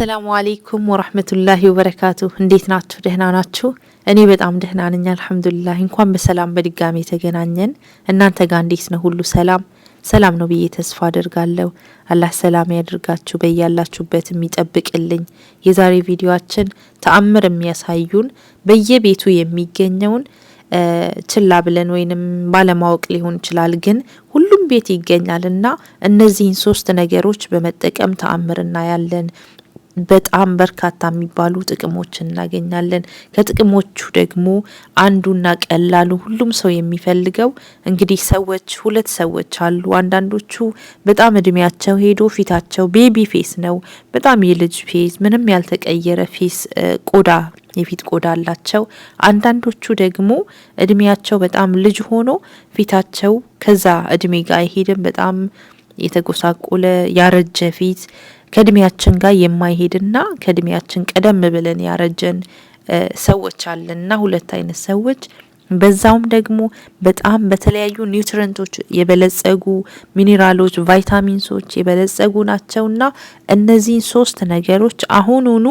السلام عليكم ورحمة الله وبركاته። እንዴት ናችሁ? ደህና ናችሁ? እኔ በጣም ደህና ነኝ الحمد لله። እንኳን በሰላም በድጋሚ የተገናኘን። እናንተ ጋር እንዴት ነው? ሁሉ ሰላም ሰላም ነው ብዬ ተስፋ አድርጋለሁ። አላህ ሰላም ያድርጋችሁ በያላችሁበት የሚጠብቅልኝ። የዛሬ ቪዲዮአችን ተአምር የሚያሳዩን በየቤቱ የሚገኘውን ችላ ብለን ወይንም ባለማወቅ ሊሆን ይችላል፣ ግን ሁሉም ቤት ይገኛል እና እነዚህን ሶስት ነገሮች በመጠቀም ተአምር እናያለን። በጣም በርካታ የሚባሉ ጥቅሞችን እናገኛለን። ከጥቅሞቹ ደግሞ አንዱና ቀላሉ ሁሉም ሰው የሚፈልገው እንግዲህ ሰዎች ሁለት ሰዎች አሉ። አንዳንዶቹ በጣም እድሜያቸው ሄዶ ፊታቸው baby face ነው፣ በጣም የልጅ face፣ ምንም ያልተቀየረ face ቆዳ የፊት ቆዳ አላቸው። አንዳንዶቹ ደግሞ እድሜያቸው በጣም ልጅ ሆኖ ፊታቸው ከዛ እድሜ ጋር አይሄድም። በጣም የተጎሳቆለ ያረጀ ፊት፣ ከእድሜያችን ጋር የማይሄድና ከእድሜያችን ቀደም ብለን ያረጀን ሰዎች አለንና ሁለት አይነት ሰዎች። በዛውም ደግሞ በጣም በተለያዩ nutrient ኦች የበለጸጉ፣ ሚኔራሎች፣ ቫይታሚንሶች የበለጸጉ ናቸውና እነዚህን ሶስት ነገሮች አሁኑኑ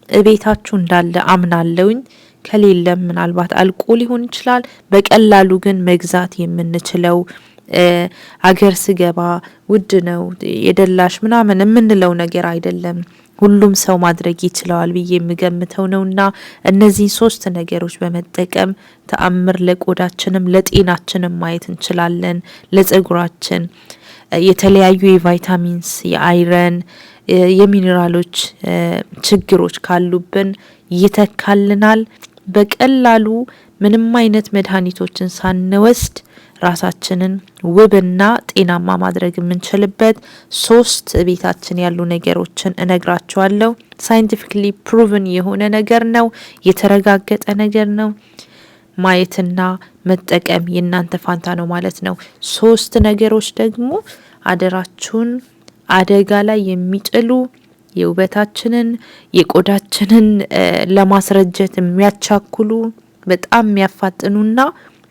እቤታችሁ እንዳለ አምናለውኝ። ከሌለም ምናልባት አልቆ ሊሆን ይችላል። በቀላሉ ግን መግዛት የምንችለው፣ አገር ስገባ ውድ ነው የደላሽ ምናምን የምንለው ነገር አይደለም። ሁሉም ሰው ማድረግ ይችለዋል ብዬ የምገምተው ነውና እነዚህ ሶስት ነገሮች በመጠቀም ተአምር ለቆዳችንም ለጤናችንም ማየት እንችላለን። ለጸጉራችን የተለያዩ የቫይታሚንስ፣ የ iron፣ የሚኔራሎች ችግሮች ካሉብን ይተካልናል። በቀላሉ ምንም አይነት መድኃኒቶችን ሳንወስድ ራሳችንን ውብና ጤናማ ማድረግ የምንችልበት ሶስት ቤታችን ያሉ ነገሮችን እነግራችኋለሁ። Scientifically proven የሆነ ነገር ነው፣ የተረጋገጠ ነገር ነው። ማየትና መጠቀም የእናንተ ፋንታ ነው ማለት ነው። ሶስት ነገሮች ደግሞ አደራችሁን አደጋ ላይ የሚጥሉ፣ የውበታችንን የቆዳችንን ለማስረጀት የሚያቻኩሉ፣ በጣም የሚያፋጥኑና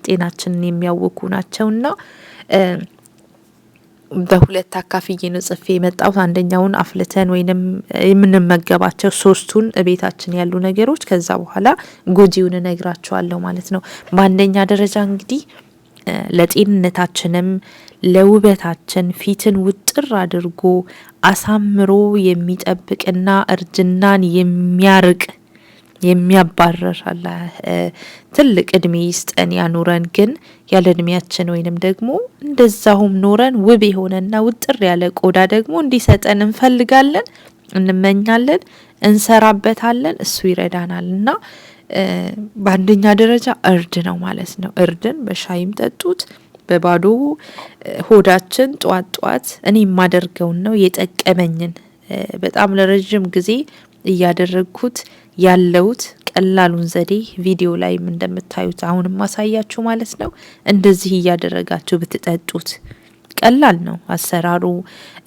ጤናችንን የሚያውኩ ናቸውና በሁለት አካፍዬ ነው ጽፌ የመጣሁት። አንደኛውን አፍልተን ወይንም የምንመገባቸው ሶስቱን እቤታችን ያሉ ነገሮች፣ ከዛ በኋላ ጎጂውን እነግራችኋለሁ ማለት ነው። በአንደኛ ደረጃ እንግዲህ ለጤንነታችንም ለውበታችን ፊትን ውጥር አድርጎ አሳምሮ የሚጠብቅና እርጅናን የሚያርቅ፣ የሚያባረር፣ አላህ ትልቅ እድሜ ይስጠን ያኑረን። ግን ያለ እድሜያችን ወይንም ደግሞ እንደዛሁም ኖረን ውብ የሆነና ውጥር ያለ ቆዳ ደግሞ እንዲሰጠን እንፈልጋለን፣ እንመኛለን፣ እንሰራበታለን። እሱ ይረዳናል እና በአንደኛ ደረጃ እርድ ነው ማለት ነው። እርድን በሻይም ጠጡት፣ በባዶ ሆዳችን ጧት ጧት እኔ የማደርገውን ነው፣ የጠቀመኝን በጣም ለረዥም ጊዜ እያደረግኩት ያለውት ቀላሉን ዘዴ ቪዲዮ ላይም እንደምታዩት አሁንም ማሳያችሁ ማለት ነው። እንደዚህ እያደረጋችሁ ብትጠጡት ቀላል ነው አሰራሩ።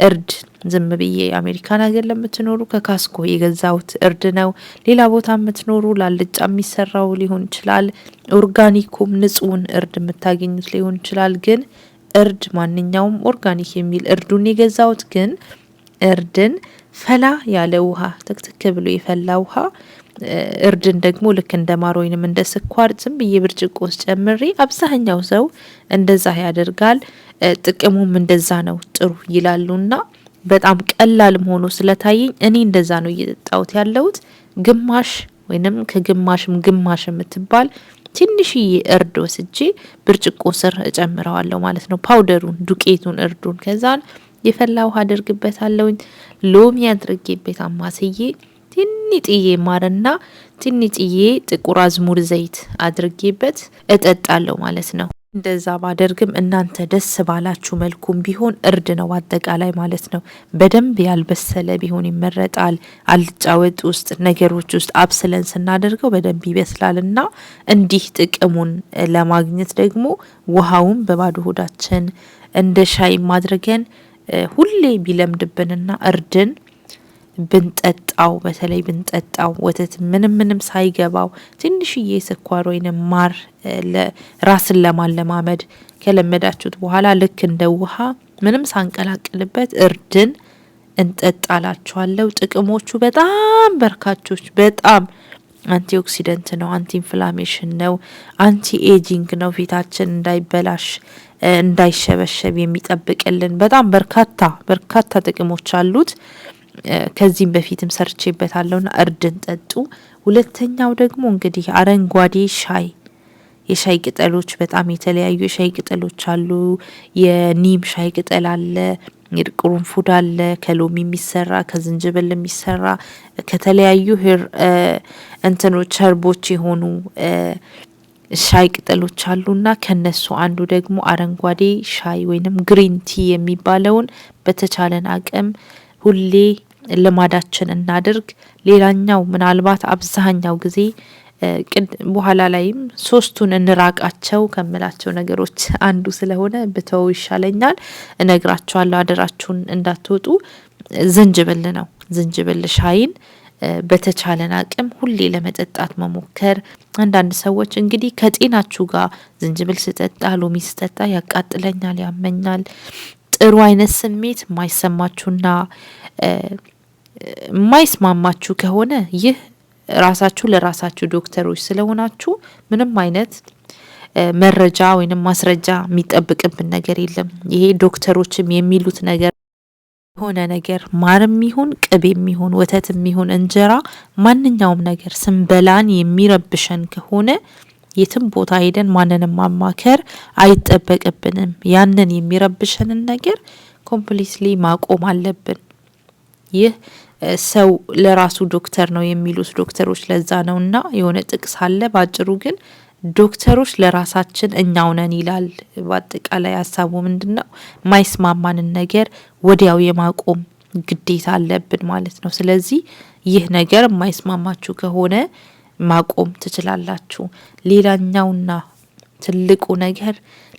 እርድ ዝም ብዬ አሜሪካን ሀገር ለምትኖሩ ከ Costco የገዛሁት እርድ ነው። ሌላ ቦታ የምትኖሩ ላልጫ የሚሰራው ሊሆን ይችላል። Organic ኩም ንጹህን እርድ የምታገኙት ሊሆን ይችላል። ግን እርድ ማንኛውም organic የሚል እርዱን የገዛሁት፣ ግን እርድን ፈላ ያለ ውሃ፣ ትክትክ ብሎ የፈላ ውሃ፣ እርድን ደግሞ ልክ እንደ ማር ወይንም እንደ ስኳር ዝም ብዬ ብርጭቆ ውስጥ ጨምሬ፣ አብዛኛው ሰው እንደዛ ያደርጋል። ጥቅሙም እንደዛ ነው ጥሩ ይላሉና በጣም ቀላልም ሆኖ ስለታየኝ እኔ እንደዛ ነው እየጠጣሁት ያለሁት። ግማሽ ወይንም ከግማሽም ግማሽ የምትባል ትንሽዬ እርድ ወስጄ ብርጭቆ ስር እጨምረዋለሁ ማለት ነው። Powder ኡን፣ ዱቄቱን፣ እርዱን ከዛን የፈላ ውሃ አደርግበታለሁኝ። ሎሚ አድርጌበት አማስዬ ትንጥዬ ማርና ትንጥዬ ጥቁር አዝሙድ ዘይት አድርጌበት እጠጣለሁ ማለት ነው። እንደዛ ባደርግም እናንተ ደስ ባላችሁ መልኩም ቢሆን እርድ ነው አጠቃላይ ማለት ነው። በደንብ ያልበሰለ ቢሆን ይመረጣል። አልጫ ወጥ ውስጥ ነገሮች ውስጥ አብስለን ስናደርገው በደንብ ይበስላል እና እንዲህ ጥቅሙን ለማግኘት ደግሞ ውሃውን በባዶ ሆዳችን እንደ ሻይ ማድረገን ሁሌ ቢለምድብንና እርድን ብንጠጣው፣ በተለይ ብንጠጣው ወተት ምንም ምንም ሳይገባው ትንሽዬ ስኳር ወይንም ማር ራስን ለማለማመድ ከለመዳችሁት በኋላ ልክ እንደ ውሃ ምንም ሳንቀላቅልበት እርድን እንጠጣላችኋለሁ። ጥቅሞቹ በጣም በርካቾች፣ በጣም antioxidant ነው፣ anti inflammation ነው፣ anti aging ነው። ፊታችን እንዳይበላሽ እንዳይሸበሸብ የሚጠብቅልን በጣም በርካታ በርካታ ጥቅሞች አሉት። ከዚህም በፊትም ሰርቼበታለሁና እርድን ጠጡ። ሁለተኛው ደግሞ እንግዲህ አረንጓዴ ሻይ፣ የሻይ ቅጠሎች፣ በጣም የተለያዩ የሻይ ቅጠሎች አሉ። የ neem ሻይ ቅጠል አለ፣ ቅርንፉድ አለ፣ ከሎሚ የሚሰራ፣ ከዝንጅብል የሚሰራ፣ ከተለያዩ እንትኖች herb ኦች የሆኑ ሻይ ቅጠሎች አሉና ከነሱ አንዱ ደግሞ አረንጓዴ ሻይ ወይንም green tea የሚባለውን በተቻለን አቅም ሁሌ ልማዳችን እናድርግ። ሌላኛው ምናልባት አብዛኛው ጊዜ በኋላ ላይም ሶስቱን እንራቃቸው ከምላቸው ነገሮች አንዱ ስለሆነ ብተው ይሻለኛል፣ እነግራችኋለሁ። አደራችሁን እንዳትወጡ። ዝንጅብል ነው። ዝንጅብል ሻይን በተቻለን አቅም ሁሌ ለመጠጣት መሞከር። አንዳንድ ሰዎች እንግዲህ ከጤናችሁ ጋር ዝንጅብል ስጠጣ፣ ሎሚ ስጠጣ ያቃጥለኛል፣ ያመኛል፣ ጥሩ አይነት ስሜት የማይሰማችሁና የማይስማማችሁ ከሆነ ይህ ራሳችሁ ለራሳችሁ ዶክተሮች ስለሆናችሁ ምንም አይነት መረጃ ወይንም ማስረጃ የሚጠብቅብን ነገር የለም። ይሄ ዶክተሮችም የሚሉት ነገር የሆነ ነገር ማርም ይሁን ቅቤም ይሁን ወተትም ይሁን እንጀራ፣ ማንኛውም ነገር ስንበላን የሚረብሸን ከሆነ የትም ቦታ ሄደን ማንንም ማማከር አይጠበቅብንም። ያንን የሚረብሸንን ነገር completely ማቆም አለብን። ይህ ሰው ለራሱ ዶክተር ነው የሚሉት ዶክተሮች ለዛ ነው እና የሆነ ጥቅስ አለ። ባጭሩ ግን ዶክተሮች ለራሳችን እኛው ነን ይላል። በአጠቃላይ ሀሳቡ ምንድን ነው? ማይስማማንን ነገር ወዲያው የማቆም ግዴታ አለብን ማለት ነው። ስለዚህ ይህ ነገር የማይስማማችሁ ከሆነ ማቆም ትችላላችሁ። ሌላኛውና ትልቁ ነገር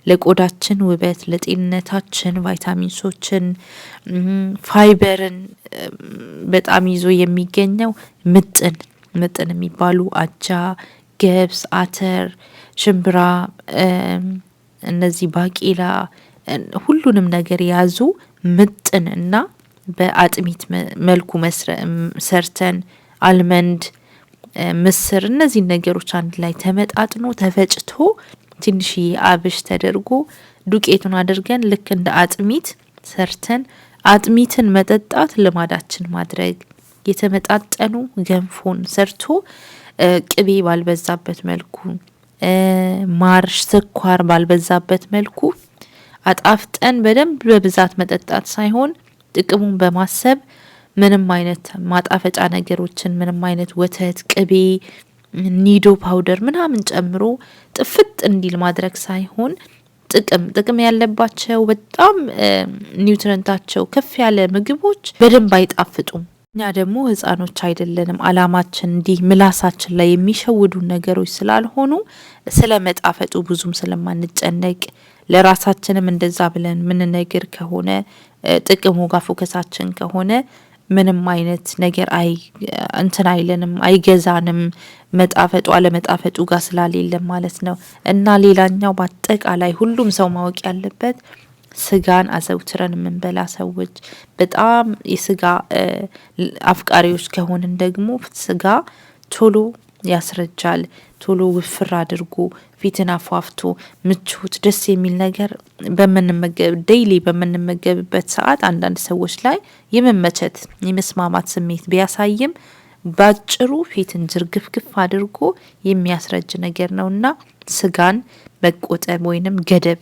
ለቆዳችን ውበት፣ ለጤንነታችን ቫይታሚንሶችን፣ ፋይበርን በጣም ይዞ የሚገኘው ምጥን ምጥን የሚባሉ አጃ፣ ገብስ፣ አተር፣ ሽምብራ፣ እነዚህ ባቄላ፣ ሁሉንም ነገር የያዙ ምጥን እና በአጥሚት መልኩ ሰርተን almond፣ ምስር፣ እነዚህን ነገሮች አንድ ላይ ተመጣጥኖ ተፈጭቶ ትንሽዬ አብሽ ተደርጎ ዱቄቱን አድርገን ልክ እንደ አጥሚት ሰርተን አጥሚትን መጠጣት ልማዳችን ማድረግ፣ የተመጣጠኑ ገንፎን ሰርቶ ቅቤ ባልበዛበት መልኩ፣ ማር ስኳር ባልበዛበት መልኩ አጣፍጠን በደንብ በብዛት መጠጣት ሳይሆን ጥቅሙን በማሰብ ምንም አይነት ማጣፈጫ ነገሮችን፣ ምንም አይነት ወተት፣ ቅቤ፣ ኒዶ powder ምናምን ጨምሮ ጥፍጥ እንዲል ማድረግ ሳይሆን ጥቅም ጥቅም ያለባቸው በጣም nutrient ኣቸው ከፍ ያለ ምግቦች በደንብ አይጣፍጡም። እኛ ደግሞ ህጻኖች አይደለንም። አላማችን እንዲህ ምላሳችን ላይ የሚሸውዱን ነገሮች ስላልሆኑ ስለ መጣፈጡ ብዙም ስለማንጨነቅ፣ ለራሳችንም እንደዛ ብለን ምንነግር ከሆነ፣ ጥቅሙ ጋር focus ኣችን ከሆነ ምንም አይነት ነገር አይ እንትን አይለንም፣ አይገዛንም። መጣፈጡ አለመጣፈጡ ጋር ስላሌለም ማለት ነው። እና ሌላኛው በአጠቃላይ ሁሉም ሰው ማወቅ ያለበት ስጋን አዘውትረን የምንበላ ሰዎች፣ በጣም የስጋ አፍቃሪዎች ከሆንን ደግሞ ስጋ ቶሎ ያስረጃል። ቶሎ ውፍር አድርጎ ፊትን አፏፍቶ ምቾት ደስ የሚል ነገር በምንመገብ daily በምንመገብበት ሰዓት አንዳንድ ሰዎች ላይ የመመቸት የመስማማት ስሜት ቢያሳይም ባጭሩ ፊትን ዝርግፍግፍ አድርጎ የሚያስረጅ ነገር ነውና ስጋን መቆጠብ ወይንም ገደብ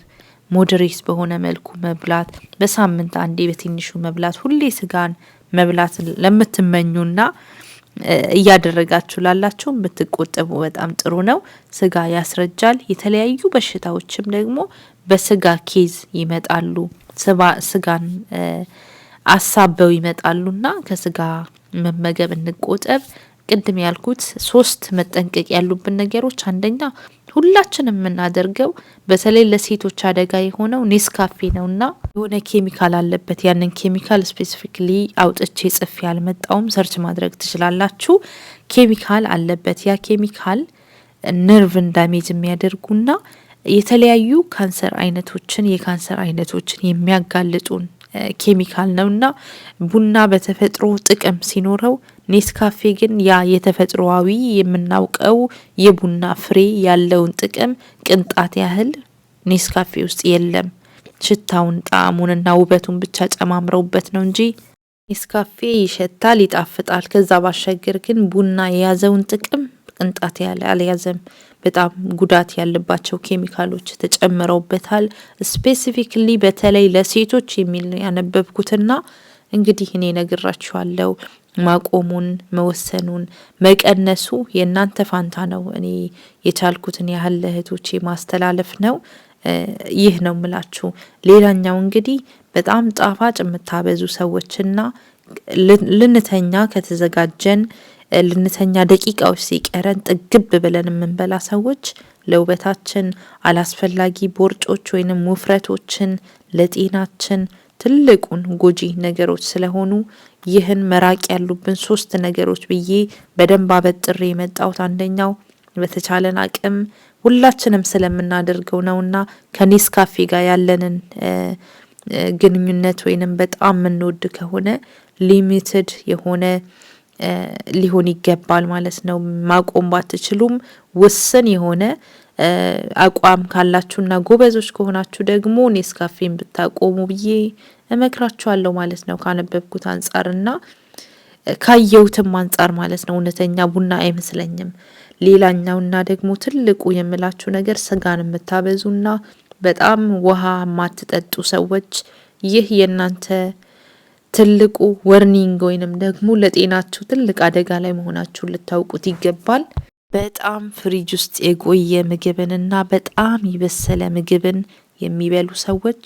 moderate በሆነ መልኩ መብላት፣ በሳምንት አንዴ በትንሹ መብላት፣ ሁሌ ስጋን መብላት ለምትመኙና እያደረጋችሁ ላላችሁ ብትቆጠቡ በጣም ጥሩ ነው። ስጋ ያስረጃል። የተለያዩ በሽታዎችም ደግሞ በስጋ case ይመጣሉ። ስጋን አሳበው ይመጣሉና ከስጋ መመገብ እንቆጠብ። ቅድም ያልኩት ሶስት መጠንቀቅ ያሉብን ነገሮች፣ አንደኛ ሁላችንም የምናደርገው በተለይ ለሴቶች አደጋ የሆነው ኔስካፌ ነውና የሆነ ኬሚካል አለበት። ያንን ኬሚካል specifically አውጥቼ ጽፌ ያልመጣውም search ማድረግ ትችላላችሁ። ኬሚካል አለበት። ያ ኬሚካል ነርቭን damage የሚያደርጉና የተለያዩ ካንሰር አይነቶችን የካንሰር አይነቶችን የሚያጋልጡን ኬሚካል ነው እና ቡና በተፈጥሮ ጥቅም ሲኖረው ኔስካፌ ግን ያ የተፈጥሮዊ የምናውቀው የቡና ፍሬ ያለውን ጥቅም ቅንጣት ያህል ኔስካፌ ውስጥ የለም። ሽታውን ጣዕሙንና ውበቱን ብቻ ጨማምረውበት ነው እንጂ ኔስካፌ ይሸታል፣ ይጣፍጣል። ከዛ ባሻገር ግን ቡና የያዘውን ጥቅም ቅንጣት ያለ አልያዘም። በጣም ጉዳት ያለባቸው ኬሚካሎች ተጨምረውበታል። Specifically በተለይ ለሴቶች የሚል ነው ያነበብኩትና እንግዲህ እኔ ነግራችኋለሁ። ማቆሙን መወሰኑን መቀነሱ የእናንተ ፋንታ ነው። እኔ የቻልኩትን ያህል ለእህቶቼ ማስተላለፍ ነው። ይህ ነው ምላችሁ። ሌላኛው እንግዲህ በጣም ጣፋጭ የምታበዙ ሰዎችና ልንተኛ ከተዘጋጀን፣ ልንተኛ ደቂቃዎች ሲቀረን ጥግብ ብለን የምንበላ ሰዎች ለውበታችን አላስፈላጊ ቦርጮች ወይንም ውፍረቶችን ለጤናችን ትልቁን ጎጂ ነገሮች ስለሆኑ ይህን መራቅ ያሉብን ሶስት ነገሮች ብዬ በደንብ አበጥሬ የመጣሁት አንደኛው በተቻለን አቅም ሁላችንም ስለምናደርገው ነውና ከኔስካፌ ጋር ያለንን ግንኙነት ወይንም በጣም የምንወድ ከሆነ limited የሆነ ሊሆን ይገባል ማለት ነው። ማቆም ባትችሉም ውስን የሆነ አቋም ካላችሁና ጎበዞች ከሆናችሁ ደግሞ ኔስካፌን ብታቆሙ ብዬ እመክራችኋለሁ ማለት ነው። ካነበብኩት አንጻርና ካየሁትም አንጻር ማለት ነው። እውነተኛ ቡና አይመስለኝም። ሌላኛውና ደግሞ ትልቁ የምላችሁ ነገር ስጋን የምታበዙና በጣም ውሃ የማትጠጡ ሰዎች ይህ የእናንተ ትልቁ warning ወይንም ደግሞ ለጤናችሁ ትልቅ አደጋ ላይ መሆናችሁን ልታውቁት ይገባል። በጣም ፍሪጅ ውስጥ የቆየ ምግብንና በጣም የበሰለ ምግብን የሚበሉ ሰዎች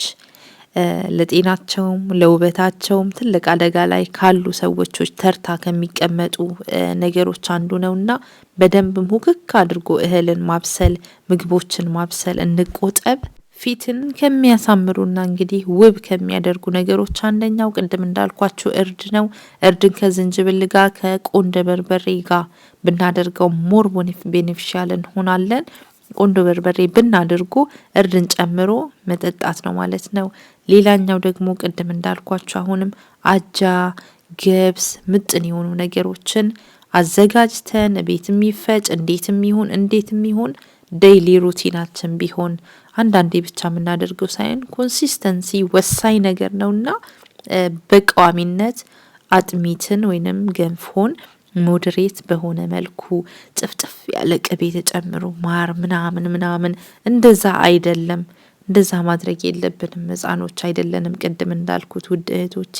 ለጤናቸውም ለውበታቸውም ትልቅ አደጋ ላይ ካሉ ሰዎች ተርታ ከሚቀመጡ ነገሮች አንዱ ነውና በደንብ ሙክክ አድርጎ እህልን ማብሰል፣ ምግቦችን ማብሰል እንቆጠብ። ፊትን ከሚያሳምሩና እንግዲህ ውብ ከሚያደርጉ ነገሮች አንደኛው ቅድም እንዳልኳችሁ እርድ ነው። እርድን ከዝንጅብል ጋር፣ ከቆንደ በርበሬ ጋር ብናደርገው more beneficial እንሆናለን። ቆንዶ በርበሬ ብናደርጉ እርድን ጨምሮ መጠጣት ነው ማለት ነው። ሌላኛው ደግሞ ቅድም እንዳልኳችሁ አሁንም አጃ፣ ገብስ፣ ምጥን የሆኑ ነገሮችን አዘጋጅተን ቤት የሚፈጭ እንዴትም ይሁን daily routine ኣችን ቢሆን፣ አንዳንዴ ብቻ የምናደርገው ሳይሆን consistency ወሳኝ ነገር ነውና በቋሚነት አጥሚትን ወይንም ገንፎን moderate በሆነ መልኩ፣ ጥፍጥፍ ያለ ቅቤ ተጨምሮ፣ ማር ምናምን ምናምን እንደዛ አይደለም። እንደዛ ማድረግ የለብንም። ህጻኖች አይደለንም። ቅድም እንዳልኩት ውድ እህቶቼ፣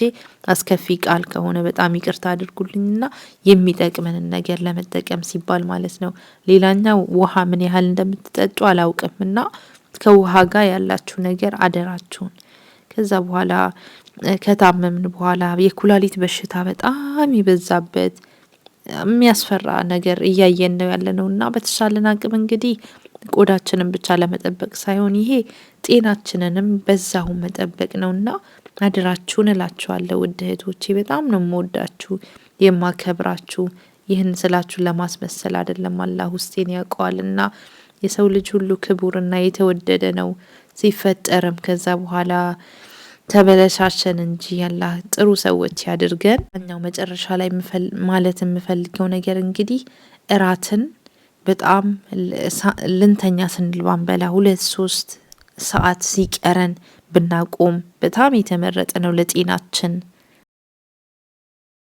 አስከፊ ቃል ከሆነ በጣም ይቅርታ አድርጉልኝና የሚጠቅመንን ነገር ለመጠቀም ሲባል ማለት ነው። ሌላኛው ውሃ ምን ያህል እንደምትጠጡ አላውቅም እና ከውሃ ጋር ያላችሁ ነገር አደራችሁን። ከዛ በኋላ ከታመምን በኋላ የኩላሊት በሽታ በጣም የበዛበት የሚያስፈራ ነገር እያየን ነው ያለ ነው እና በተሻለን አቅም እንግዲህ ቆዳችንን ብቻ ለመጠበቅ ሳይሆን ይሄ ጤናችንንም በዛሁ መጠበቅ ነውና አደራችሁን እላችኋለሁ። ውድ እህቶቼ፣ በጣም ነው የምወዳችሁ፣ የማከብራችሁ። ይህን ስላችሁ ለማስመሰል አይደለም፣ አላህ ውስጤን ያውቀዋልና የሰው ልጅ ሁሉ ክቡርና የተወደደ ነው ሲፈጠርም። ከዛ በኋላ ተበለሻሸን እንጂ ያላህ ጥሩ ሰዎች ያድርገን። እኛው መጨረሻ ላይ ማለት የምፈልገው ነገር እንግዲህ እራትን በጣም ልንተኛ ስንል ባንበላ፣ 2-3 ሰዓት ሲቀረን ብናቆም በጣም የተመረጠ ነው ለጤናችን።